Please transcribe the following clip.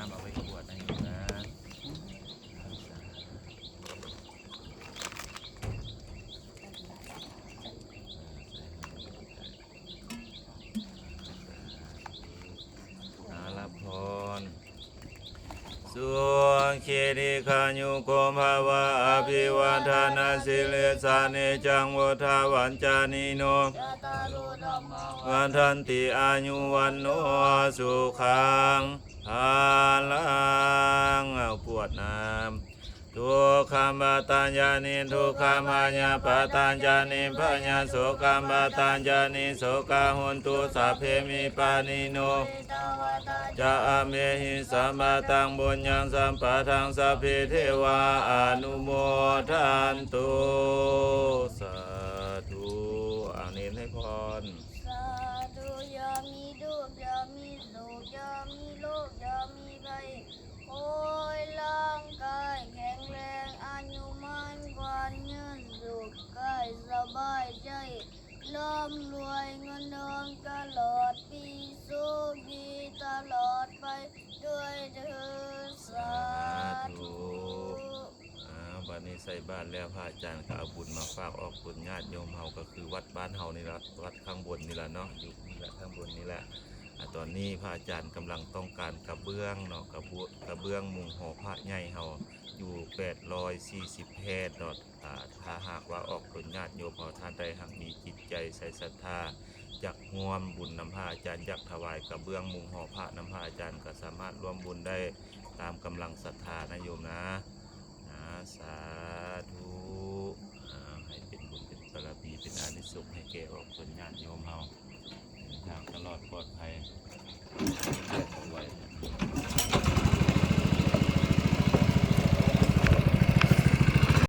ເອົາໄປກວດໃຫ້ຢູ່ນະ. ອາ ຮັບພອນ. ສຸຂີ ດີຄາຍຸໂກ ພະວະ ອະພິວາທະນະສີລິສານິຈັງ ວຸດທາວັດຈານິໂນ ຈັດຕາໂລ ທຳມາ ວັດທັນຕິ ອາຍຸ ວັນໂນ ສຸຂັງ ພະລັງ. ເອົາ ກວດນຳ. ທຸກຂັງ ປະຕັນຈາມິ ທຸກຂັງ ພະຍາ ປະຕັນຈາມິ ພະຍາ ໂສກັງ ປະຕັນຈາມິ ໂສກະ ໂຫນຕຸ ສັບເພ ວິປາສິໂນ ຈະ ອະເມຫິ ສັບປະຕັງ ປຸນຍັງ ສັບປະທັງ ສັບເພ ເທວາ ອະນຸໂມທັນຕຸ ສາທຸ. ອາ ເນນໃຫ້ພອນ. ສາທຸ. ຢ່າມີທຸກ ຢ່າມີໂສກ ຢ່າມີໂລກ ຢ່າມີໄພ ຂໍໃຫ້ຮ່າງກາຍແຂງແຮງ ອາຍຸໝັ້ນຂວັນຍືນ ສຸກກາຍສະບາຍໃຈ ລ່ຳລວຍເງິນທອງຕະຫຼອດປີ ໂຊກດີຕະຫຼອດໄປດ້ວຍເທີ້ນ ສາທຸ. ສາທຸ. ອາ ບັດນີ້ໃສ່ບາດແລ້ວ ພະອາຈານກໍເອົາບຸນມາຝາກອອກຕົນຍາດໂຍມເຮົາ ກໍຄືວັດບ້ານເຮົານີ້ລະ ວັດຂ້າງບົນນີ້ລະເນາະ ຢູ່ນີ້ລະ ຂ້າງບົນນີ້ແຫຼະ. ອາ ຕອນນີ້ພະອາຈານກຳລັງຕ້ອງການກະເບື້ອງເນາະ ກະເບື້ອງ ກະເບື້ອງມຸງຫໍພະໃຫຍ່ເຮົາຢູ່ແປດຮ້ອຍສີ່ສິບແຜ່ນເນາະ. ອາ ຖ້າຫາກວ່າອອກຕົນຍາດໂຍມເຮົາທ່ານໃດຫາກມີຈິດໃຈໃສ່ສັດທາ ຢາກຮ່ວມບຸນນຳພະອາຈານ ຢາກຖວາຍກະເບື້ອງມຸງຫໍພະນຳພະອາຈານ ກໍສາມາດຮ່ວມບຸນໄດ້ຕາມກຳລັງສັດທານະໂຍມນະ. ອາ ສາທຸ. ອາ ໃຫ້ເປັນບຸນເປັນບາລະມີ ເປັນອານິສົງໃຫ້ແກ່ອອກຕົນຍາດໂຍມເຮົາ ເດີນທາງຕະຫຼອດປອດໄພ ເອົາໄວ້.